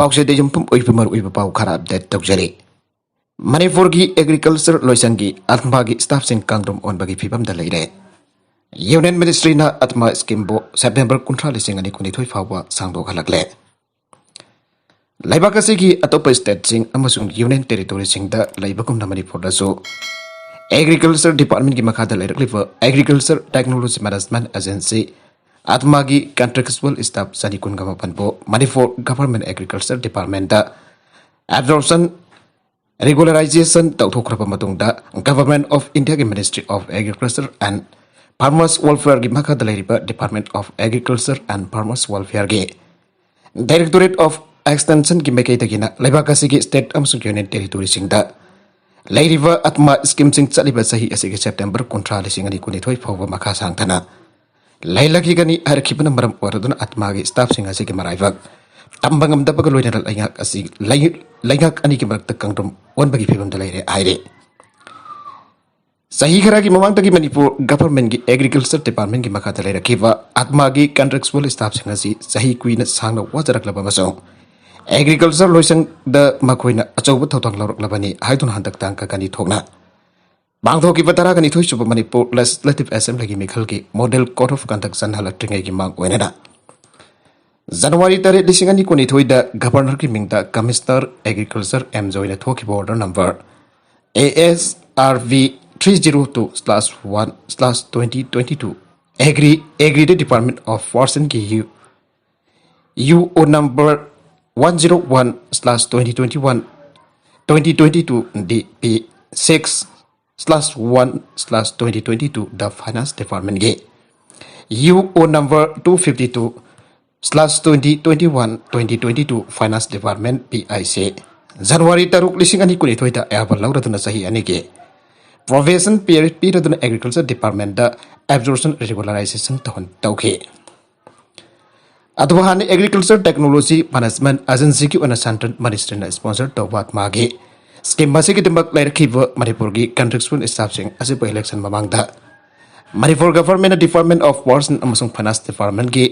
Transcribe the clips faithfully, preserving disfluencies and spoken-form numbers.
ꯄꯥꯎꯆꯦꯗ ꯌꯨꯝꯐꯝ ꯑꯣꯏꯕ ꯃꯔꯨꯑꯣꯏꯕ ꯄꯥꯎ ꯈꯔ ꯑꯞꯗꯦꯠ ꯇꯧꯖꯔꯤ꯫ ꯃꯅꯤꯄꯨꯔꯒꯤ ꯑꯦꯒ꯭ꯔꯤꯀꯜꯆꯔ ꯂꯣꯏꯁꯪꯒꯤ ꯑꯠꯃꯥꯒꯤ ꯁ꯭ꯇꯥꯐꯁꯤꯡ ꯀꯥꯡꯗ꯭ꯔꯨꯝ ꯑꯣꯟꯕꯒꯤ ꯐꯤꯕꯝꯗ ꯂꯩꯔꯦ꯫ ꯌꯨꯅꯤꯌꯟ ꯃꯤꯅꯤꯁꯇ꯭ꯔꯤꯅ ꯑꯠꯃꯥ ꯁ꯭ꯀꯤꯝꯕꯨ ꯁꯦꯞꯇꯦꯝꯕꯔ ꯀꯨꯟꯊ꯭ꯔꯥ, ꯂꯤꯁꯤꯡ ꯑꯅꯤ ꯀꯨꯟꯅꯤꯊꯣꯏ ꯐꯥꯎꯕ ꯁꯥꯡꯗꯣꯛꯍꯜꯂꯛꯂꯦ꯫ ꯂꯩꯕꯥꯛ ꯑꯁꯤꯒꯤ ꯑꯇꯣꯞꯄ ꯁ꯭ꯇꯦꯠꯁꯤꯡ ꯑꯃꯁꯨꯡ ꯌꯨꯅꯤꯌꯟ ꯇꯦꯔꯤꯇꯣꯔꯤꯁꯤꯡꯗ ꯂꯩꯕꯒꯨꯝꯅ ꯃꯅꯤꯄꯨꯔꯗꯁꯨ ꯑꯦꯒ꯭ꯔꯤꯀꯜꯆꯔ ꯗꯤꯄꯥꯔꯠꯃꯦꯟꯒꯤ ꯃꯈꯥꯗ ꯂꯩꯔꯛꯂꯤꯕ ꯑꯦꯒ꯭ꯔꯤꯀꯜꯆꯔ ꯇꯦꯛꯅꯣꯂꯣꯖꯤ ꯃꯦꯅꯦꯖꯃꯦꯟ ꯑꯦꯖꯦꯟꯁꯤ, ꯑꯠꯃꯥꯒꯤ ꯀꯟꯇ꯭ꯔꯦꯛꯆꯨꯑꯦꯜ ꯁ꯭ꯇꯥꯐ ꯆꯅꯤ ꯀꯨꯟꯒ ꯃꯥꯄꯟꯕꯨ ꯃꯅꯤꯄꯨꯔ ꯒꯚꯔꯟꯃꯦꯟꯠ ꯑꯦꯒ꯭ꯔꯤꯀꯜꯆꯔ ꯗꯤꯄꯥꯔꯠꯃꯦꯟꯠꯇ ꯑꯦꯕꯖꯣꯔꯞꯁꯟ ꯔꯤꯒꯨꯂꯔꯥꯏꯖꯦꯁꯟ ꯇꯧꯊꯣꯛꯈ꯭ꯔꯕ ꯃꯇꯨꯡꯗ, ꯒꯚꯔꯟꯃꯦꯟꯠ ꯑꯣꯐ ꯏꯟꯗꯤꯌꯥꯒꯤ ministry of agriculture and farmers ꯋꯦꯜꯐꯤꯌꯔꯒꯤ ꯃꯈꯥꯗ ꯂꯩꯔꯤꯕ department of agriculture and farmers ꯋꯦꯜꯐꯤꯌꯔꯒꯤ ꯗꯥꯏꯔꯦꯛꯇꯣꯔꯦꯠ ꯑꯣꯐ ꯑꯦꯛꯁꯇꯦꯟꯁꯟꯒꯤ ꯃꯥꯏꯀꯩꯗꯒꯤꯅ ꯂꯩꯕꯥꯛ ꯑꯁꯤꯒꯤ ꯁ꯭ꯇꯦꯠ ꯑꯃꯁꯨꯡ ꯌꯨꯅꯤꯌꯟ ꯇꯦꯔꯤꯇꯣꯔꯤꯁꯤꯡꯗ ꯂꯩꯔꯤꯕ ꯑꯠꯃꯥ ꯁ꯭ꯀꯤꯝꯁꯤꯡ ꯆꯠꯂꯤꯕ ꯆꯍꯤ ꯑꯁꯤꯒꯤ ꯁꯦꯞꯇꯦꯝꯕꯔ ꯀꯨꯟꯊ꯭ꯔꯥ, ꯂꯤꯁꯤꯡ ꯑꯅꯤ ꯀꯨꯟꯅꯤꯊꯣꯏ ꯐꯥꯎꯕ ꯃꯈꯥ ꯁꯥꯡꯊꯅ ꯂꯩꯍꯜꯂꯛꯈꯤꯒꯅꯤ ꯍꯥꯏꯔꯛꯈꯤꯕꯅ ꯃꯔꯝ ꯑꯣꯏꯔꯗꯨꯅ ꯑꯠꯃꯥꯒꯤ ꯁ꯭ꯇꯥꯐꯁꯤꯡ ꯑꯁꯤꯒꯤ ꯃꯔꯥꯏꯕꯛ ꯇꯝꯕ ꯉꯝꯗꯕꯒ ꯂꯣꯏꯅꯅ ꯂꯩꯉꯥꯛ ꯑꯁꯤ ꯂꯩ-, ꯂꯩꯉꯥꯛ ꯑꯅꯤꯒꯤ ꯃꯔꯛꯇ ꯀꯥꯡꯗ꯭ꯔꯨꯝ ꯑꯣꯟꯕꯒꯤ ꯐꯤꯕꯝꯗ ꯂꯩꯔꯦ ꯍꯥꯏꯔꯤ꯫ ꯆꯍꯤ ꯈꯔꯒꯤ ꯃꯃꯥꯡꯗꯒꯤ ꯃꯅꯤꯄꯨꯔ ꯒꯚꯔꯟꯃꯦꯟꯠꯀꯤ ꯑꯦꯒ꯭ꯔꯤꯀꯜꯆꯔ ꯗꯤꯄꯥꯔꯠꯃꯦꯟꯠꯀꯤ ꯃꯈꯥꯗ ꯂꯩꯔꯛꯈꯤꯕ ꯑꯠꯃꯥꯒꯤ ꯀꯟꯇ꯭ꯔꯦꯛꯆꯨꯑꯦꯜ ꯁ꯭ꯇꯥꯐꯁꯤꯡ ꯑꯁꯤ ꯆꯍꯤ ꯀꯨꯏꯅ ꯁꯥꯡꯅ ꯋꯥꯖꯔꯛꯂꯕ ꯑꯃꯁꯨꯡ ꯑꯦꯒ꯭ꯔꯤꯀꯜꯆꯔ ꯂꯣꯏꯁꯪꯗ ꯃꯈꯣꯏꯅ ꯑꯆꯧꯕ ꯊꯧꯗꯥꯡ ꯂꯧꯔꯛꯂꯕꯅꯤ ꯍꯥꯏꯗꯨꯅ ꯍꯟꯗꯛ ꯇꯥꯡ ꯀꯒꯅꯤ ꯊꯣꯛꯅ ꯄꯥꯡꯊꯣꯛꯈꯤꯕ ꯇꯔꯥꯒ ꯅꯤꯊꯣꯏ ꯁꯨꯕ ꯃꯅꯤꯄꯨꯔ ꯂꯦꯖꯤꯁꯂꯦꯇꯤꯚ ꯑꯦꯁꯦꯝꯕ꯭ꯂꯤꯒꯤ ꯃꯤꯈꯜꯒꯤ ꯃꯣꯗꯦꯜ ꯀꯣꯗ ꯑꯣꯐ ꯀꯟꯗꯛ ꯆꯠꯅꯍꯜꯂꯛꯇ꯭ꯔꯤꯉꯩꯒꯤ ꯃꯥꯡ ꯑꯣꯏꯅꯅ ꯖꯅꯋꯥꯔꯤ ꯇꯔꯦꯠ, ꯂꯤꯁꯤꯡ ꯑꯅꯤ ꯀꯨꯟꯅꯤꯊꯣꯏꯗ ꯒꯚꯔꯅꯔꯒꯤ ꯃꯤꯡꯗ ꯀꯃꯤꯁꯅꯔ ꯑꯦꯒ꯭ꯔꯤꯀꯜꯆꯔ ꯑꯦꯝ ꯖꯣꯏꯅ ꯊꯣꯛꯈꯤꯕ order number A S R V three zero two slash one slash twenty twenty two, agri, ꯑꯦꯒ꯭ꯔꯤꯗ ꯗꯤꯄꯥꯔꯠꯃꯦꯟꯠ ꯑꯣꯐ ꯐꯣꯔꯦꯁ꯭ꯠꯀꯤ U, U O number one zero one slash twenty twenty one, twenty twenty two, D P six slash one slash twenty twenty two, the Finance Department ꯒꯤ U O number two fifty two slash twenty twenty one, twenty twenty two, Finance Department, P I C, January ꯇꯔꯨꯛ, ꯂꯤꯁꯤꯡ ꯑꯅꯤ ꯀꯨꯟꯅꯤꯊꯣꯏꯗ ꯑꯌꯥꯕ ꯂꯧꯔꯗꯨꯅ ꯆꯍꯤ ꯑꯅꯤꯒꯤ probation period ꯄꯤꯔꯗꯨꯅ agriculture ꯗꯤꯄꯥꯔꯠꯃꯦꯟꯠꯇ absorption ꯔꯤꯒꯨꯂꯔꯥꯏꯖꯦꯁꯟ ꯇꯧꯍꯟ-, ꯇꯧꯈꯤ꯫ ꯑꯗꯨꯕꯨ ꯍꯥꯟꯅ ꯑꯦꯒ꯭ꯔꯤꯀꯜꯆꯔ ꯇꯦꯛꯅꯣꯂꯣꯖꯤ ꯃꯦꯅꯦꯖꯃꯦꯟꯠ ꯑꯦꯖꯦꯟꯁꯤꯒꯤ ꯑꯣꯏꯅ ꯁꯦꯟꯇ꯭ꯔꯦꯜ ꯃꯤꯅꯤꯁꯇ꯭ꯔꯤꯅ ꯁ꯭ꯄꯣꯟꯁꯔ ꯇꯧꯕ ꯃꯥꯒꯤ ꯁ꯭ꯀꯤꯝ ꯑꯁꯤꯒꯤꯗꯃꯛ ꯂꯩꯔꯛꯈꯤꯕ ꯃꯅꯤꯄꯨꯔꯒꯤ ꯀꯟꯇ꯭ꯔꯦꯛꯆꯨꯑꯦꯜ ꯁ꯭ꯇꯥꯐꯁꯤꯡ ꯑꯁꯤꯕꯨ ꯏꯂꯦꯛꯁꯟ ꯃꯃꯥꯡꯗ ꯃꯅꯤꯄꯨꯔ ꯒꯚꯔꯟꯃꯦꯟꯠꯅ ꯗꯤꯄꯥꯔꯠꯃꯦꯟꯠ ꯑꯣꯐ ꯐꯣꯔꯦꯁ꯭ꯠ ꯑꯃꯁꯨꯡ ꯐꯥꯏꯅꯥꯟꯁ ꯗꯤꯄꯥꯔꯠꯃꯦꯟꯠꯀꯤ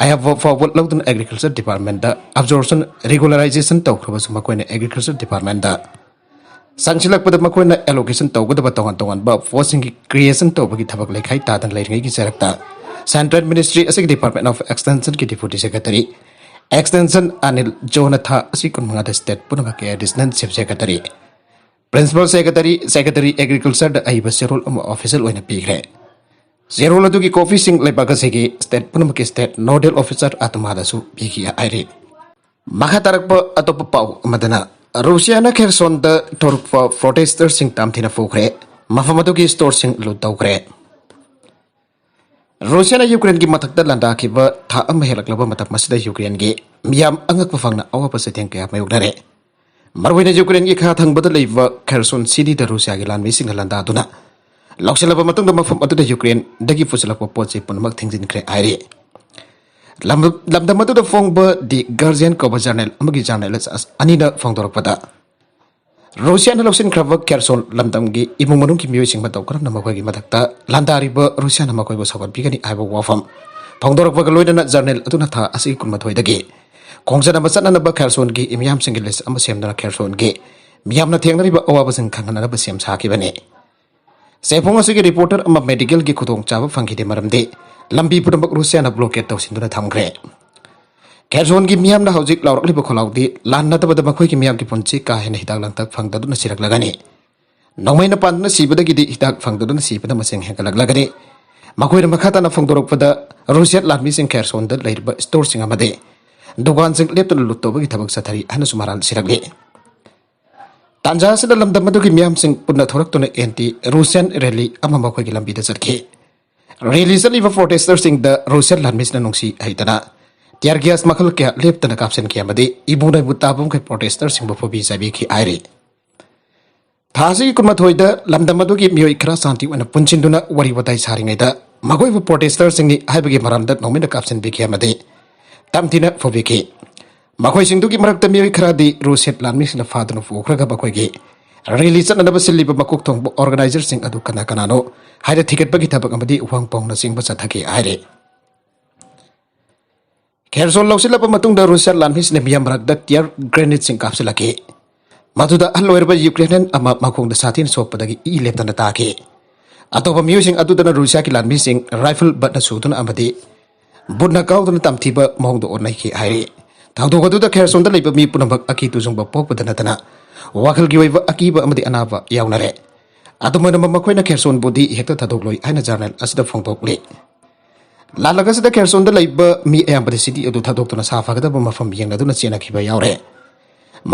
ꯑꯌꯥꯕ ꯐꯥꯎꯕ ꯂꯧꯗꯨꯅ ꯑꯦꯒ꯭ꯔꯤꯀꯜꯆꯔ ꯗꯤꯄꯥꯔꯠꯃꯦꯟꯗ ꯑꯦꯕꯖꯣꯔꯞꯁꯟ ꯔꯤꯒꯨꯂꯔꯥꯏꯖꯦꯁꯟ ꯇꯧꯈ꯭ꯔꯕꯁꯨ ꯃꯈꯣꯏꯅ ꯑꯦꯒ꯭ꯔꯤꯀꯜꯆꯔ ꯗꯤꯄꯥꯔꯠꯃꯦꯟꯗ ꯆꯪꯁꯤꯜꯂꯛꯄꯗ ꯃꯈꯣꯏꯅ ꯑꯦꯂꯣꯀꯦꯁꯟ ꯇꯧꯒꯗꯕ ꯇꯣꯉꯥꯟ ꯇꯣꯉꯥꯟꯕ ꯄꯣꯁꯁꯤꯡꯒꯤ ꯀ꯭ꯔꯤꯌꯦꯁꯟ ꯇꯧꯕꯒꯤ ꯊꯕꯛ ꯂꯩꯈꯥꯏ ꯇꯥꯗꯅ ꯂꯩꯔꯤꯉꯩꯒꯤ ꯆꯔꯛꯇ ꯁꯦꯟꯇ꯭ꯔꯦꯜ ꯃꯤꯅꯤꯁꯇ꯭ꯔꯤ ꯑꯁꯤꯒꯤ ꯗꯤꯄꯥꯔꯠꯃꯦꯟ ꯑꯣꯐ ꯑꯦꯛꯁꯇꯦꯟꯁꯟꯒꯤ ꯗꯤꯄ꯭ꯌꯨꯇꯤ ꯁꯦꯀ꯭ꯔꯦꯇꯔꯤ ꯑꯦꯛꯁꯇꯦꯟꯁꯟ ꯑꯅꯤꯜ ꯖꯣꯅ ꯊꯥ ꯑꯁꯤ ꯀꯨꯟꯃꯉꯥꯗ ꯁ꯭ꯇꯦꯠ ꯄꯨꯝꯅꯃꯛꯀꯤ additional chief secretary, principal secretary, secretary ꯑꯦꯒ꯭ꯔꯤꯀꯜꯆꯔꯗ ꯑꯏꯕ ꯆꯦꯔꯣꯜ ꯑꯃ ꯑꯣꯐꯤꯁꯤꯌꯦꯜ ꯑꯣꯏꯅ ꯄꯤꯈ꯭ꯔꯦ꯫ ꯆꯦꯔꯣꯜ ꯑꯗꯨꯒꯤ ꯀꯣꯄꯤꯁꯤꯡ ꯂꯩꯕꯥꯛ ꯑꯁꯤꯒꯤ ꯁ꯭ꯇꯦꯠ ꯄꯨꯝꯅꯃꯛꯀꯤ ꯁ꯭ꯇꯦꯠ ꯅꯣꯗꯦꯜ ꯑꯣꯐꯤꯁꯔ ꯑꯇꯃꯥꯗꯁꯨ ꯄꯤꯈꯤ ꯍꯥꯏꯔꯤ꯫ ꯃꯈꯥ ꯇꯥꯔꯛꯄ ꯑꯇꯣꯞꯄ ꯄꯥꯎ ꯑꯃꯗꯅ, ꯔꯨꯁꯤꯌꯥꯅ ꯈꯦꯔꯁꯣꯟꯗ ꯊꯣꯔꯛꯄ ꯄ꯭ꯔꯣꯇꯦꯁꯇꯔꯁꯤꯡ ꯇꯥꯝꯊꯤꯅ ꯐꯨꯈ꯭ꯔꯦ, ꯃꯐꯝ ꯑꯗꯨꯒꯤ ꯁ꯭ꯇꯣꯔꯁꯤꯡ ꯂꯨꯠ ꯇꯧꯈ꯭ꯔꯦ꯫ ꯔꯨꯁꯤꯌꯥꯅ ꯌꯨꯀ꯭ꯔꯦꯟꯒꯤ ꯃꯊꯛꯇ ꯂꯥꯟꯗꯥꯈꯤꯕ ꯊꯥ ꯑꯃ ꯍꯦꯜꯂꯛꯂꯕ ꯃꯇꯝ ꯑꯁꯤꯗ ꯌꯨꯀ꯭ꯔꯦꯟꯒꯤ ꯃꯤꯌꯥꯝ ꯑꯉꯛꯄ ꯐꯪꯅ ꯑꯋꯥꯕ ꯆꯩꯊꯦꯡ ꯀꯌꯥ ꯃꯥꯌꯣꯛꯅꯔꯦ꯫ ꯃꯔꯨꯑꯣꯏꯅ ꯌꯨꯀ꯭ꯔꯦꯟꯒꯤ ꯈꯥ ꯊꯪꯕꯗ ꯂꯩꯕ ꯈꯦꯔꯁꯣꯟ ꯁꯤꯇꯤꯗ ꯔꯨꯁꯤꯌꯥꯒꯤ ꯂꯥꯟꯃꯤꯁꯤꯡꯅ ꯂꯥꯟꯗꯥꯗꯨꯅ ꯂꯧꯁꯤꯜꯂꯕ ꯃꯇꯨꯡꯗ, ꯃꯐꯝ ꯑꯗꯨꯗ ꯌꯨꯀ꯭ꯔꯦꯟꯗꯒꯤ ꯄꯨꯁꯤꯜꯂꯛꯄ ꯄꯣꯠ ꯆꯩ ꯄꯨꯝꯅꯃꯛ ꯊꯤꯡꯖꯤꯟꯈ꯭ꯔꯦ ꯍꯥꯏꯔꯤ꯫ ꯂꯝ-, ꯂꯝꯗꯝ ꯑꯗꯨꯗ ꯐꯣꯡꯕ ꯗꯤ ꯒꯥꯔꯖꯤꯌꯟ ꯀꯧꯕ ꯖꯔꯅꯦꯜ ꯑꯃꯒꯤ ꯖꯔꯅꯦꯂꯤꯁ ꯑꯁ-, ꯑꯅꯤꯅ ꯐꯣꯡꯗꯣꯔꯛꯄꯗ, ꯔꯨꯁꯤꯌꯥꯅ ꯂꯧꯁꯤꯟꯈ꯭ꯔꯕ ꯈꯦꯔꯁꯣꯟ ꯂꯝꯗꯝꯒꯤ ꯏꯃꯨꯡ ꯃꯅꯨꯡꯒꯤ ꯃꯤꯑꯣꯏꯁꯤꯡ ꯃꯇꯧ ꯀꯔꯝꯅ ꯃꯈꯣꯏꯒꯤ ꯃꯊꯛꯇ ꯂꯥꯟꯗꯥꯔꯤꯕ ꯔꯨꯁꯤꯌꯥꯅ ꯃꯈꯣꯏꯕꯨ ꯁꯧꯒꯠꯄꯤꯒꯅꯤ ꯍꯥꯏꯕ ꯋꯥꯐꯝ ꯐꯣꯡꯗꯣꯔꯛꯄꯒ ꯂꯣꯏꯅꯅ, ꯖꯔꯅꯦꯜ ꯑꯗꯨꯅ ꯊꯥ ꯑꯁꯤꯒꯤ ꯀꯨꯟꯃꯥꯊꯣꯏꯗꯒꯤ ꯈꯣꯡꯖꯠ ꯑꯃ ꯆꯠꯅꯅꯕ ꯈꯦꯔꯁꯣꯟꯒꯤ ꯃꯤꯌꯥꯝꯁꯤꯡꯒꯤ ꯂꯤꯁ ꯑꯃ ꯁꯦꯝꯗꯨꯅ ꯈꯦꯔꯁꯣꯟꯒꯤ ꯃꯤꯌꯥꯝꯅ ꯊꯦꯡꯅꯔꯤꯕ ꯑꯋꯥꯕꯁꯤꯡ ꯈꯪꯍꯟꯅꯅꯕ ꯁꯦꯝ ꯁꯥꯈꯤꯕꯅꯤ꯫ ꯆꯦꯐꯣꯡ ꯑꯁꯤꯒꯤ ꯔꯤꯄꯣꯔꯇꯔ ꯑꯃ ꯃꯦꯗꯤꯀꯦꯜꯒꯤ ꯈꯨꯗꯣꯡꯆꯥꯕ ꯐꯪꯈꯤꯗꯦ, ꯃꯔꯝꯗꯤ ꯂꯝꯕꯤ ꯄꯨꯝꯅꯃꯛ ꯔꯨꯁꯤꯌꯥꯅ ꯕ꯭ꯂꯣꯀꯦꯠ ꯇꯧꯁꯤꯟꯗꯨꯅ ꯊꯝꯈ꯭ꯔꯦ꯫ ꯈꯦꯔꯁꯣꯟꯒꯤ ꯃꯤꯌꯥꯝꯅ ꯍꯧꯖꯤꯛ ꯂꯥꯎꯔꯛꯂꯤꯕ ꯈꯣꯜꯂꯥꯎꯗꯤ ꯂꯥꯟ ꯅꯠꯇꯕꯗ ꯃꯈꯣꯏꯒꯤ ꯃꯤꯌꯥꯝꯒꯤ ꯄꯨꯟꯁꯤ ꯀꯥ ꯍꯦꯟꯅ ꯍꯤꯗꯥꯛ ꯂꯥꯡꯊꯛ ꯐꯪꯗꯗꯨꯅ ꯁꯤꯔꯛꯂꯒꯅꯤ꯫ ꯅꯣꯡꯃꯩꯅ ꯄꯥꯟꯗꯨꯅ ꯁꯤꯕꯗꯒꯤꯗꯤ ꯍꯤꯗꯥꯛ ꯐꯪꯗꯗꯨꯅ ꯁꯤꯕꯅ ꯃꯁꯤꯡ ꯍꯦꯟꯒꯠꯂꯛꯂꯒꯅꯤ꯫ ꯃꯈꯣꯏꯅ ꯃꯈꯥ ꯇꯥꯅ ꯐꯣꯡꯗꯣꯔꯛꯄꯗ, ꯔꯨꯁꯤꯌꯥ ꯂꯥꯟꯃꯤꯁꯤꯡ ꯈꯦꯔꯁꯣꯟꯗ ꯂꯩꯔꯤꯕ ꯁ꯭ꯇꯣꯔꯁꯤꯡ ꯑꯃꯗꯤ ꯗꯨꯀꯥꯟꯁꯤꯡ ꯂꯦꯞꯇꯅ ꯂꯨꯠ ꯇꯧꯕꯒꯤ ꯊꯕꯛ ꯆꯠꯊꯔꯤ ꯍꯥꯏꯅꯁꯨ ꯃꯔꯥꯜ ꯁꯤꯔꯛꯂꯤ꯫ ꯇꯥꯟꯖꯥ ꯑꯁꯤꯗ ꯂꯝꯗꯝ ꯑꯗꯨꯒꯤ ꯃꯤꯌꯥꯝꯁꯤꯡ ꯄꯨꯟꯅ ꯊꯣꯔꯛꯇꯨꯅ ꯑꯦꯟꯇꯤ ꯔꯨꯁꯤꯌꯥꯟ ꯔꯦꯂꯤ ꯑꯃ ꯃꯈꯣꯏꯒꯤ ꯂꯝꯕꯤꯗ ꯆꯠꯈꯤ꯫ ꯔꯦꯂꯤ ꯆꯠꯂꯤꯕ ꯄ꯭ꯔꯣꯇꯦꯁꯇꯔꯁꯤꯡꯗ ꯔꯨꯁꯤꯌꯥꯟ ꯂꯥꯟꯃꯤꯁꯤꯡꯅ ꯅꯨꯡꯁꯤ ꯍꯩꯇꯅ ꯇꯤꯌꯥꯔ ꯒ꯭ꯌꯥꯁ ꯃꯈꯜ ꯀꯌꯥ ꯂꯦꯞꯇꯅ ꯀꯥꯞꯁꯤꯟꯈꯤ ꯑꯃꯗꯤ ꯏꯕꯨ ꯅꯩꯕꯨ ꯇꯥꯕ ꯃꯈꯩ ꯄ꯭ꯔꯣꯇꯦꯁꯇꯔꯁꯤꯡꯕꯨ ꯐꯨꯕꯤ ꯆꯥꯏꯕꯤꯈꯤ ꯍꯥꯏꯔꯤ꯫ ꯊꯥ ꯑꯁꯤꯒꯤ ꯀꯨꯟꯃꯥꯊꯣꯏꯗ ꯂꯝꯗꯝ ꯑꯗꯨꯒꯤ ꯃꯤꯑꯣꯏ ꯈꯔ ꯁꯥꯟꯇꯤ ꯑꯣꯏꯅ ꯄꯨꯟꯁꯤꯟꯗꯨꯅ ꯋꯥꯔꯤ ꯋꯥꯇꯥꯏ ꯁꯥꯔꯤꯉꯩꯗ ꯃꯈꯣꯏꯕꯨ ꯄ꯭ꯔꯣꯇꯦꯁꯇꯔꯁꯤꯡꯅꯤ ꯍꯥꯏꯕꯒꯤ ꯃꯔꯝꯗ ꯅꯣꯡꯃꯩꯅ ꯀꯥꯞꯁꯤꯟꯕꯤꯈꯤ ꯑꯃꯗꯤ ꯇꯝꯊꯤꯅ ꯐꯨꯕꯤꯈꯤ꯫ ꯃꯈꯣꯏꯁꯤꯡꯗꯨꯒꯤ ꯃꯔꯛꯇ ꯃꯤꯑꯣꯏ ꯈꯔꯗꯤ ꯔꯨꯁꯤꯌꯥ ꯂꯥꯟꯃꯤꯁꯤꯡꯅ ꯐꯥꯗꯨꯅ ꯄꯨꯈ꯭ꯔꯒ ꯃꯈꯣꯏꯒꯤ ꯔꯦꯂꯤ ꯆꯠꯅꯅꯕ ꯁꯤꯜꯂꯤꯕ ꯃꯀꯣꯛ ꯊꯣꯡꯕ ꯑꯣꯔꯒꯅꯥꯏꯖꯔꯁꯤꯡ ꯑꯗꯨ ꯀꯅꯥ ꯀꯅꯥꯅꯣ ꯍꯥꯏꯅ ꯊꯤꯒꯠꯄꯒꯤ ꯊꯕꯛ ꯑꯃꯗꯤ ꯋꯥꯡ ꯄꯥꯎꯅꯆꯤꯡꯕ ꯆꯠꯊꯈꯤ ꯍꯥꯏꯔꯤ꯫ ꯈꯦꯔꯁꯣꯟ ꯂꯧꯁꯤꯜꯂꯕ ꯃꯇꯨꯡꯗ ꯔꯨꯁꯤꯌꯥ ꯂꯥꯟꯃꯤꯁꯤꯡꯅ ꯃꯤꯌꯥꯝ ꯃꯔꯛꯇ tear grenade ꯁꯤꯡ ꯀꯥꯞꯁꯤꯜꯂꯛꯈꯤ꯫ ꯃꯗꯨꯗ ꯑꯍꯜ ꯑꯣꯏꯔꯕ ꯌꯨꯀ꯭ꯔꯦꯅꯤꯌꯟ ꯑꯃ ꯃꯈꯣꯡꯗ ꯁꯥꯊꯤꯅ ꯁꯣꯛꯄꯗꯒꯤ ꯏ ꯂꯦꯞꯇꯅ ꯇꯥꯈꯤ꯫ ꯑꯇꯣꯞꯄ ꯃꯤꯑꯣꯏꯁꯤꯡ ꯑꯗꯨꯗꯅ ꯔꯨꯁꯤꯌꯥꯒꯤ ꯂꯥꯟꯃꯤꯁꯤꯡ rifle buttꯅ ꯁꯨꯗꯨꯅ ꯑꯃꯗꯤ ꯕꯨꯠꯅ ꯀꯥꯎꯗꯨꯅ ꯇꯝꯊꯤꯕ ꯃꯑꯣꯡꯗ ꯑꯣꯠꯅꯈꯤ ꯍꯥꯏꯔꯤ꯫ ꯊꯧꯗꯣꯛ ꯑꯗꯨꯗ ꯈꯦꯔꯁꯣꯟꯗ ꯂꯩꯕ ꯃꯤ ꯄꯨꯝꯅꯃꯛ ꯑꯀꯤ ꯇꯨꯖꯨꯡꯕ ꯄꯣꯛꯄꯗ ꯅꯠꯇꯅ ꯋꯥꯈꯜꯒꯤ ꯑꯣꯏꯕ ꯑꯀꯤꯕ ꯑꯃꯗꯤ ꯑꯅꯥꯕ ꯌꯥꯎꯅꯔꯦ꯫ ꯑꯗꯨꯝ ꯑꯣꯏꯅꯃꯛ ꯃꯈꯣꯏꯅ ꯈꯦꯔꯁꯣꯟꯕꯨꯗꯤ ꯍꯦꯛꯇ ꯊꯥꯗꯣꯛꯂꯣꯏ ꯍꯥꯏꯅ journal ꯑꯁꯤꯗ ꯐꯣꯡꯗꯣꯛꯂꯤ꯫ ꯂꯥꯜꯂꯛ ꯑꯁꯤꯗ ꯈꯦꯔꯁꯣꯟꯗ ꯂꯩꯕ ꯃꯤ ꯑꯌꯥꯝꯕꯗꯤ city ꯑꯗꯨ ꯊꯥꯗꯣꯛꯇꯨꯅ ꯁꯥꯐꯒꯗꯕ ꯃꯐꯝ ꯌꯦꯡꯅꯗꯨꯅ ꯆꯦꯟꯅꯈꯤꯕ ꯌꯥꯎꯔꯦ꯫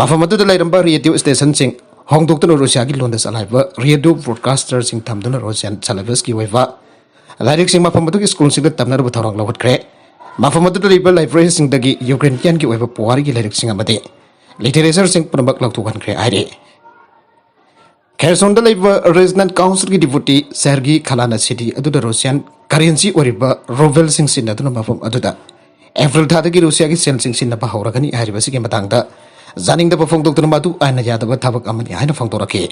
ꯃꯐꯝ ꯑꯗꯨꯗ ꯂꯩꯔꯝꯕ radio stationꯁꯤꯡ ꯍꯣꯡꯗꯣꯛꯇꯨꯅ ꯔꯨꯁꯤꯌꯥꯒꯤ ꯂꯣꯟꯗ ꯆꯂꯥꯏꯕ radio broadcasterꯁꯤꯡ ꯊꯝꯗꯨꯅ Russian syllabusꯀꯤ ꯑꯣꯏꯕ ꯂꯥꯏꯔꯤꯛꯁꯤꯡ ꯃꯐꯝ ꯑꯗꯨꯒꯤ schoolꯁꯤꯡꯗ ꯇꯝꯅꯅꯕ ꯊꯧꯔꯥꯡ ꯂꯧꯈꯠꯈ꯭ꯔꯦ꯫ ꯃꯐꯝ ꯑꯗꯨꯗ ꯂꯩꯕ libraryꯁꯤꯡꯗꯒꯤ Ukrainianꯒꯤ ꯑꯣꯏꯕ ꯄꯨꯋꯥꯔꯤꯒꯤ ꯂꯥꯏꯔꯤꯛꯁꯤꯡ ꯑꯃꯗꯤ literatureꯁꯤꯡ ꯄꯨꯝꯅꯃꯛ ꯂꯧꯊꯣꯛꯍꯟꯈ꯭ꯔꯦ ꯍꯥꯏꯔꯤ꯫ ꯈꯦꯔꯁꯣꯟꯗ ꯂꯩꯕ Regional Councilꯒꯤ deputy Sergei Khalana city ꯑꯗꯨꯗ Russian currency ꯑꯣꯏꯔꯤꯕ rubleꯁꯤꯡ ꯁꯤꯖꯤꯟꯅꯗꯨꯅ ꯃꯐꯝ ꯑꯗꯨꯗ April ꯊꯥꯗꯒꯤ ꯔꯨꯁꯤꯌꯥꯒꯤ ꯁꯦꯜꯁꯤꯡ ꯁꯤꯖꯤꯟꯅꯕ ꯍꯧꯔꯒꯅꯤ ꯍꯥꯏꯔꯤꯕꯁꯤꯒꯤ ꯃꯇꯥꯡꯗ ꯌꯥꯅꯤꯡꯗꯕ ꯐꯣꯡꯗꯣꯛꯇꯨꯅ ꯃꯗꯨ ꯑꯥꯏꯟꯅ ꯌꯥꯗꯕ ꯊꯕꯛ ꯑꯃꯅꯤ ꯍꯥꯏꯅ ꯐꯣꯡꯗꯣꯔꯛꯈꯤ꯫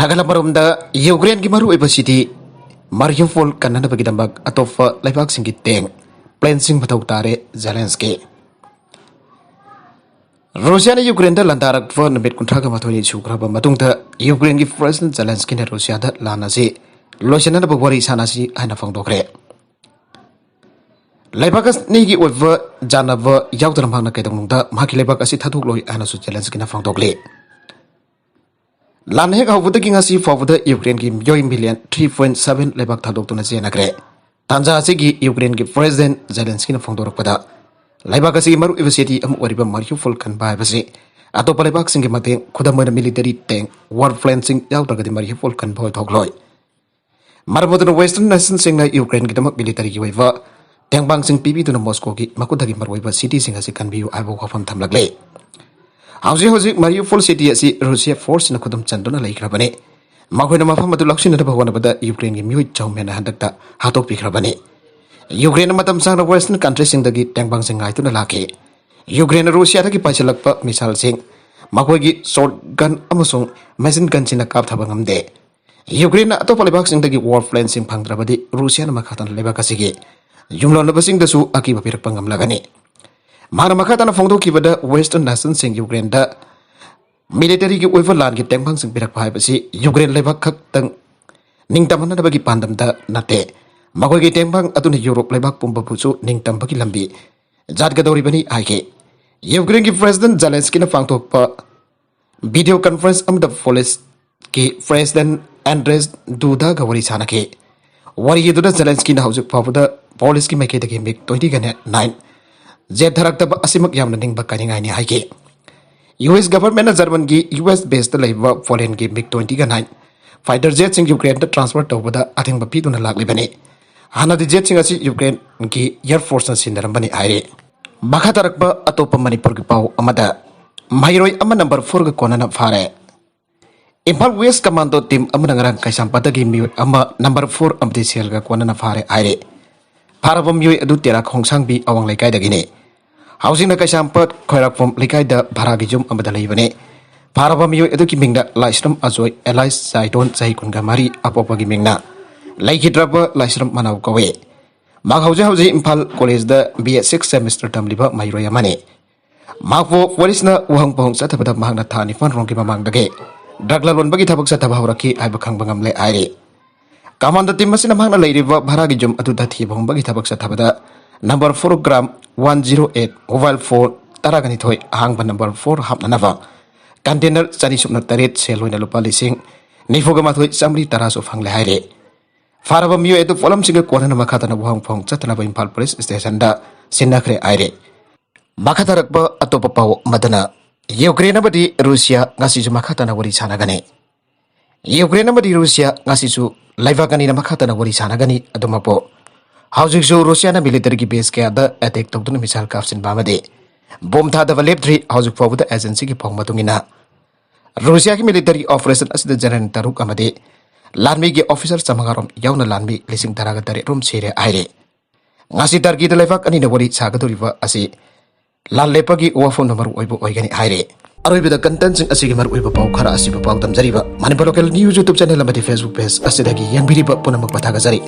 ꯅꯥꯒꯥꯂꯦꯟ ꯃꯔꯣꯝꯗ ꯌꯨꯀ꯭ꯔꯦꯟꯒꯤ ꯃꯔꯨꯑꯣꯏꯕ city Mariupol ꯀꯟꯅꯅꯕꯒꯤꯗꯃꯛ ꯑꯇꯣꯞꯄ ꯂꯩꯕꯥꯛꯁꯤꯡꯒꯤ tank, planeꯁꯤꯡ ꯃꯊꯧ ꯇꯥꯔꯦ, ꯖꯦꯂꯦꯟꯁꯀꯤ꯫ ꯔꯨꯁꯤꯌꯥꯅ ꯌꯨꯀ꯭ꯔꯦꯟꯗ ꯂꯥꯟꯗꯥꯔꯛꯄ ꯅꯨꯃꯤꯠ ꯀꯨꯟꯊ꯭ꯔꯥꯒ ꯃꯥꯊꯣꯏꯅꯤ ꯁꯨꯈ꯭ꯔꯕ ꯃꯇꯨꯡꯗ ꯌꯨꯀ꯭ꯔꯦꯟꯒꯤ President ꯖꯦꯂꯦꯟꯁꯀꯤꯅ ꯔꯨꯁꯤꯌꯥꯗ ꯂꯥꯟ ꯑꯁꯤ ꯂꯣꯏꯁꯤꯟꯅꯅꯕ ꯋꯥꯔꯤ ꯁꯥꯟꯅꯁꯤ ꯍꯥꯏꯅ ꯐꯣꯡꯗꯣꯛꯈ꯭ꯔꯦ꯫ ꯂꯩꯕꯥꯛ ꯑꯅꯤꯒꯤ ꯑꯣꯏꯕ ꯌꯥꯅꯕ ꯌꯥꯎꯗꯅ ꯃꯍꯥꯛꯅ ꯀꯩꯗꯧꯅꯨꯡꯗ ꯃꯍꯥꯛꯀꯤ ꯂꯩꯕꯥꯛ ꯑꯁꯤ ꯊꯥꯗꯣꯛꯂꯣꯏ ꯍꯥꯏꯅꯁꯨ ꯖꯦꯂꯦꯟꯁꯀꯤꯅ ꯐꯣꯡꯗꯣꯛꯂꯤ꯫ ꯂꯥꯟ ꯍꯦꯛ ꯍꯧꯕꯗꯒꯤ ꯉꯁꯤ ꯐꯥꯎꯕꯗ ꯌꯨꯀ꯭ꯔꯦꯟꯒꯤ ꯃꯤꯑꯣꯏ million three point seven ꯂꯩꯕꯥꯛ ꯊꯥꯗꯣꯛꯇꯨꯅ ꯆꯦꯟꯅꯈ꯭ꯔꯦ꯫ ꯇꯥꯟꯖꯥ ꯑꯁꯤꯒꯤ ꯌꯨꯀ꯭ꯔꯦꯟꯒꯤ President ꯖꯦꯂꯦꯟꯁꯀꯤꯅ ꯐꯣꯡꯗꯣꯔꯛꯄꯗ, ꯂꯩꯕꯥꯛ ꯑꯁꯤꯒꯤ ꯃꯔꯨꯑꯣꯏꯕ city ꯑꯃ ꯑꯣꯏꯔꯤꯕ Mariupol ꯀꯟꯕ ꯍꯥꯏꯕꯁꯤ ꯑꯇꯣꯞꯄ ꯂꯩꯕꯥꯛꯁꯤꯡꯒꯤ ꯃꯇꯦꯡ, ꯈꯨꯗꯝ ꯑꯣꯏꯅ military tank, war planeꯁꯤꯡ ꯌꯥꯎꯗ꯭ꯔꯒꯗꯤ Mariupol ꯀꯟꯕ ꯑꯣꯏꯊꯣꯛꯂꯣꯏ꯫ ꯃꯔꯝ ꯑꯗꯨꯅ Western nationꯁꯤꯡꯅ ꯌꯨꯀ꯭ꯔꯦꯟꯒꯤꯗꯃꯛ militaryꯒꯤ ꯑꯣꯏꯕ ꯇꯦꯡꯕꯥꯡꯁꯤꯡ ꯄꯤꯕꯤꯗꯨꯅ ꯃꯣꯁꯀꯣꯒꯤ ꯃꯈꯨꯠꯇꯒꯤ ꯃꯔꯨꯑꯣꯏꯕ cityꯁꯤꯡ ꯑꯁꯤ ꯀꯟꯕꯤꯌꯨ ꯍꯥꯏꯕ ꯋꯥꯐꯝ ꯊꯝꯂꯛꯂꯤ꯫ ꯍꯧꯖꯤꯛ ꯍꯧꯖꯤꯛ Mariupol city ꯑꯁꯤ ꯔꯨꯁꯤꯌꯥ forceꯁꯤꯡꯅ ꯈꯨꯗꯨꯝ ꯆꯟꯗꯨꯅ ꯂꯩꯈ꯭ꯔꯕꯅꯤ꯫ ꯃꯈꯣꯏꯅ ꯃꯐꯝ ꯑꯗꯨ ꯂꯧꯁꯤꯟꯅꯅꯕ ꯍꯣꯠꯅꯕꯗ ꯌꯨꯀ꯭ꯔꯦꯟꯒꯤ ꯃꯤꯑꯣꯏ ꯆꯍꯨꯝ ꯍꯦꯟꯅ ꯍꯟꯗꯛꯇ ꯍꯥꯠꯇꯣꯛꯄꯤꯈ꯭ꯔꯕꯅꯤ꯫ ꯌꯨꯀ꯭ꯔꯦꯟꯅ ꯃꯇꯝ ꯁꯥꯡꯅ Western countryꯁꯤꯡꯗꯒꯤ ꯇꯦꯡꯕꯥꯡꯁꯤꯡ ꯉꯥꯏꯗꯨꯅ ꯂꯥꯛꯈꯤ꯫ ꯌꯨꯀ꯭ꯔꯦꯟꯅ ꯔꯨꯁꯤꯌꯥꯗꯒꯤ ꯄꯥꯏꯁꯤꯜꯂꯛꯄ missileꯁꯤꯡ, ꯃꯈꯣꯏꯒꯤ short gun ꯑꯃꯁꯨꯡ machine gunꯁꯤꯡꯅ ꯀꯥꯞꯊꯕ ꯉꯝꯗꯦ꯫ ꯌꯨꯀ꯭ꯔꯦꯟꯅ ꯑꯇꯣꯞꯄ ꯂꯩꯕꯥꯛꯁꯤꯡꯗꯒꯤ war planeꯁꯤꯡ ꯐꯪꯗ꯭ꯔꯕꯗꯤ ꯔꯨꯁꯤꯌꯥꯅ ꯃꯈꯥ ꯇꯥꯅ ꯂꯩꯕꯥꯛ ꯑꯁꯤꯒꯤ ꯌꯨꯝꯂꯣꯟꯅꯕꯁꯤꯡꯗꯁꯨ ꯑꯀꯤꯕ ꯄꯤꯔꯛꯄ ꯉꯝꯂꯒꯅꯤ꯫ ꯃꯍꯥꯛꯅ ꯃꯈꯥ ꯇꯥꯅ ꯐꯣꯡꯗꯣꯛꯈꯤꯕꯗ, Western nationꯁꯤꯡ ꯌꯨꯀ꯭ꯔꯦꯟꯗ militaryꯒꯤ ꯑꯣꯏꯕ ꯂꯥꯟꯒꯤ ꯇꯦꯡꯕꯥꯡꯁꯤꯡ ꯄꯤꯔꯛꯄ ꯍꯥꯏꯕꯁꯤ ꯌꯨꯀ꯭ꯔꯦꯟ ꯂꯩꯕꯥꯛ ꯈꯛꯇꯪ ꯅꯤꯡꯇꯝꯍꯟꯅꯕꯒꯤ ꯄꯥꯟꯗꯝꯗ ꯅꯠꯇꯦ, ꯃꯈꯣꯏꯒꯤ ꯇꯦꯡꯕꯥꯡ ꯑꯗꯨꯅ ꯌꯨꯔꯣꯞ ꯂꯩꯕꯥꯛ ꯄꯨꯝꯕꯕꯨꯁꯨ ꯅꯤꯡꯇꯝꯕꯒꯤ ꯂꯝꯕꯤ ꯌꯥꯠꯀꯗꯧꯔꯤꯕꯅꯤ ꯍꯥꯏꯈꯤ꯫ ꯌꯨꯀ꯭ꯔꯦꯟꯒꯤ President Zelenskyꯅ ꯄꯥꯡꯊꯣꯛꯄ video conference ꯑꯃꯗ Policeꯀꯤ President Andrzej Dudaꯒ ꯋꯥꯔꯤ ꯁꯥꯟꯅꯈꯤ꯫ ꯋꯥꯔꯤ ꯑꯗꯨꯗ Zelenskyꯅ ꯍꯧꯖꯤꯛ ꯐꯥꯎꯕꯗ Policeꯀꯤ ꯃꯥꯏꯀꯩꯗꯒꯤ MiG twenty-nine jet ꯊꯥꯔꯛꯇꯕ ꯑꯁꯤꯃꯛ ꯌꯥꯝꯅ ꯅꯤꯡꯕ ꯀꯥꯏꯅꯤꯡꯉꯥꯏꯅꯤ ꯍꯥꯏꯈꯤ꯫ US governmentꯅ Germanꯒꯤ US baseꯇ ꯂꯩꯕ Polandꯒꯤ MiG twenty-nine fighter jetꯁꯤꯡ ꯌꯨꯀ꯭ꯔꯦꯟꯗ transfer ꯇꯧꯕꯗ ꯑꯊꯤꯡꯕ ꯄꯤꯗꯨꯅ ꯂꯥꯛꯂꯤꯕꯅꯤ꯫ ꯍꯥꯟꯅꯗꯤ jetꯁꯤꯡ ꯑꯁꯤ ꯌꯨꯀ꯭ꯔꯦꯟꯒꯤ Air Forceꯅ ꯁꯤꯟꯅꯔꯝꯕꯅꯤ ꯍꯥꯏꯔꯤ꯫ ꯃꯈꯥ ꯇꯥꯔꯛꯄ ꯑꯇꯣꯞꯄ ꯃꯅꯤꯄꯨꯔꯒꯤ ꯄꯥꯎ ꯑꯃꯗ, ꯃꯍꯩꯔꯣꯏ ꯑꯃ number fourꯒ ꯀꯣꯟꯅꯅ ꯐꯥꯔꯦ꯫ ꯏꯝꯐꯥꯜ West commando team ꯑꯃꯅ ꯉꯔꯥꯡ ꯀꯩꯁꯥꯝꯄꯥꯠꯇꯒꯤ ꯃꯤꯑꯣꯏ ꯑꯃ number four ꯑꯃꯗꯤ cellꯒ ꯀꯣꯟꯅꯅ ꯐꯥꯔꯦ ꯍꯥꯏꯔꯤ꯫ ꯐꯥꯔꯕ ꯃꯤꯑꯣꯏ ꯑꯗꯨ ꯇꯦꯔꯥ ꯈꯣꯡꯁꯥꯡꯕꯤ ꯑꯋꯥꯡ ꯂꯩꯀꯥꯏꯗꯒꯤꯅꯤ꯫ ꯍꯧꯖꯤꯛꯅ ꯀꯩꯁꯥꯝꯄꯥꯠ ꯈ꯭ꯋꯥꯏꯔꯥꯛꯄꯝ ꯂꯩꯀꯥꯏꯗ ꯚꯔꯥꯒꯤ ꯌꯨꯝ ꯑꯃꯗ ꯂꯩꯕꯅꯤ꯫ ꯐꯥꯔꯕ ꯃꯤꯑꯣꯏ ꯑꯗꯨꯒꯤ ꯃꯤꯡꯅ ꯂꯥꯏꯁ꯭ꯔꯝ ꯑꯖꯣꯏ alias ꯆꯥꯏꯗꯣꯟ, ꯆꯍꯤ ꯀꯨꯟꯒ ꯃꯔꯤ, ꯑꯄꯣꯛꯄꯒꯤ ꯃꯤꯡꯅ ꯂꯩꯈꯤꯗ꯭ꯔꯕ ꯂꯥꯏꯁ꯭ꯔꯝ ꯃꯅꯥꯎ ꯀꯧꯏ꯫ ꯃꯍꯥꯛ ꯍꯧꯖꯤꯛ ꯍꯧꯖꯤꯛ Imphal collegeꯗ B A sixth semester ꯇꯝꯂꯤꯕ ꯃꯍꯩꯔꯣꯏ ꯑꯃꯅꯤ꯫ ꯃꯍꯥꯛꯄꯨ ꯄꯨꯂꯤꯁꯅ ꯋꯥꯍꯪ ꯄꯥꯎꯍꯪ ꯆꯠꯊꯕꯗ ꯃꯍꯥꯛꯅ ꯊꯥ ꯅꯤꯄꯥꯟ ꯔꯣꯝꯒꯤ ꯃꯃꯥꯡꯗꯒꯤ drug ꯂꯂꯣꯟꯕꯒꯤ ꯊꯕꯛ ꯆꯠꯊꯕ ꯍꯧꯔꯛꯈꯤ ꯍꯥꯏꯕ ꯈꯪꯕ ꯉꯝꯂꯦ ꯍꯥꯏꯔꯤ꯫ Commando team ꯑꯁꯤꯅ ꯃꯍꯥꯛꯅ ꯂꯩꯔꯤꯕ ꯚꯔꯥꯒꯤ ꯌꯨꯝ ꯑꯗꯨꯗ ꯊꯤꯕ ꯍꯨꯝꯕꯒꯤ ꯊꯕꯛ ꯆꯠꯊꯕꯗ number four gram one zero eight, mobile phone ꯇꯔꯥꯒ ꯅꯤꯊꯣꯏ, ꯑꯍꯥꯡꯕ number four ꯍꯥꯞꯅꯅꯕ container ꯆꯅꯤ ꯁꯨꯞꯅ ꯇꯔꯦꯠ, ꯁꯦꯜ ꯑꯣꯏꯅ ꯂꯨꯄꯥ ꯂꯤꯁꯤꯡ ꯅꯤꯐꯨꯒ ꯃꯥꯊꯣꯏ ꯆꯥꯃꯔꯤ ꯇꯔꯥꯁꯨ ꯐꯪꯂꯦ ꯍꯥꯏꯔꯤ꯫ ꯐꯥꯔꯕ ꯃꯤꯑꯣꯏ ꯑꯗꯨ ꯄꯣꯠꯂꯝꯁꯤꯡꯒ ꯀꯣꯟꯅꯅ ꯃꯈꯥ ꯇꯥꯅ ꯋꯥꯍꯪ ꯄꯥꯎꯍꯪ ꯆꯠꯊꯅꯕ ꯏꯝꯐꯥꯜ ꯄꯨꯂꯤꯁ ꯁ꯭ꯇꯦꯁꯟꯗ ꯁꯤꯟꯅꯈ꯭ꯔꯦ ꯍꯥꯏꯔꯤ꯫ ꯃꯈꯥ ꯇꯥꯔꯛꯄ ꯑꯇꯣꯞꯄ ꯄꯥꯎ ꯑꯃꯗꯅ, ꯌꯨꯀ꯭ꯔꯦꯟ ꯑꯃꯗꯤ ꯔꯨꯁꯤꯌꯥ ꯉꯁꯤꯁꯨ ꯃꯈꯥ ꯇꯥꯅ ꯋꯥꯔꯤ ꯁꯥꯟꯅꯒꯅꯤ꯫ ꯌꯨꯀ꯭ꯔꯦꯟ ꯑꯃꯗꯤ ꯔꯨꯁꯤꯌꯥ ꯉꯁꯤꯁꯨ ꯂꯩꯕꯥꯛ ꯑꯅꯤꯅ ꯃꯈꯥ ꯇꯥꯅ ꯋꯥꯔꯤ ꯁꯥꯟꯅꯒꯅꯤ꯫ ꯑꯗꯨꯃꯛꯄꯨ ꯍꯧꯖꯤꯛꯁꯨ ꯔꯨꯁꯤꯌꯥꯅ militaryꯒꯤ base ꯀꯌꯥꯗ attack ꯇꯧꯗꯨꯅ missile ꯀꯥꯞꯁꯤꯟꯕ ꯑꯃꯗꯤ bomb ꯊꯥꯗꯕ ꯂꯦꯞꯇ꯭ꯔꯤ꯫ ꯍꯧꯖꯤꯛ ꯐꯥꯎꯕꯗ agencyꯒꯤ ꯄꯥꯎ ꯃꯇꯨꯡ ꯏꯟꯅ, ꯔꯨꯁꯤꯌꯥꯒꯤ military operation ꯑꯁꯤꯗ general ꯇꯔꯨꯛ ꯑꯃꯗꯤ ꯂꯥꯟꯃꯤꯒꯤ officer ꯆꯥꯃꯉꯥ ꯔꯣꯝ ꯌꯥꯎꯅ ꯂꯥꯟꯃꯤ ꯂꯤꯁꯤꯡ ꯇꯔꯥꯒ ꯇꯔꯦꯠ ꯔꯣꯝ ꯁꯤꯔꯦ ꯍꯥꯏꯔꯤ꯫ ꯉꯁꯤ ꯇꯔꯀꯤꯗ ꯂꯩꯕꯥꯛ ꯑꯅꯤꯅ ꯋꯥꯔꯤ ꯁꯥꯒꯗꯧꯔꯤꯕ ꯑꯁꯤ ꯂꯥꯟ ꯂꯦꯞꯄꯒꯤ ꯋꯥꯐꯝꯅ ꯃꯔꯨ ꯑꯣꯏꯕ ꯑꯣꯏꯒꯅꯤ ꯍꯥꯏꯔꯤ꯫ ꯑꯔꯣꯏꯕꯗ contentꯁꯤꯡ ꯑꯁꯤꯒꯤ ꯃꯔꯨꯑꯣꯏꯕ ꯄꯥꯎ ꯈꯔ ꯑꯁꯤꯕꯨ ꯄꯥꯎ ꯗꯝꯖꯔꯤꯕ Manipur Local News YouTube channel ꯑꯃꯗꯤ Facebook page ꯑꯁꯤꯗꯒꯤ ꯌꯦꯡꯕꯤꯔꯤꯕ ꯄꯨꯝꯅꯃꯛꯄꯨ ꯊꯥꯒꯠꯆꯔꯤ꯫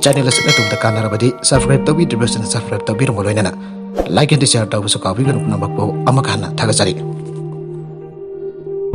Channel ꯑꯁꯤꯅ ꯇꯨꯡꯗ ꯀꯥꯟꯅꯔꯕꯗꯤ subscribe ꯇꯧꯕꯤꯗ꯭ꯔꯤꯕꯁꯤꯡꯅ subscribe ꯇꯧꯕꯤꯔꯝꯕ ꯂꯣꯏꯅꯅ like and share ꯇꯧꯕꯁꯨ ꯀꯥꯎꯕꯤꯒꯅꯨ꯫ ꯄꯨꯝꯅꯃꯛꯄꯨ ꯑꯃꯨꯛ ꯍꯟꯅ ꯊꯥꯒꯠꯆꯔꯤ꯫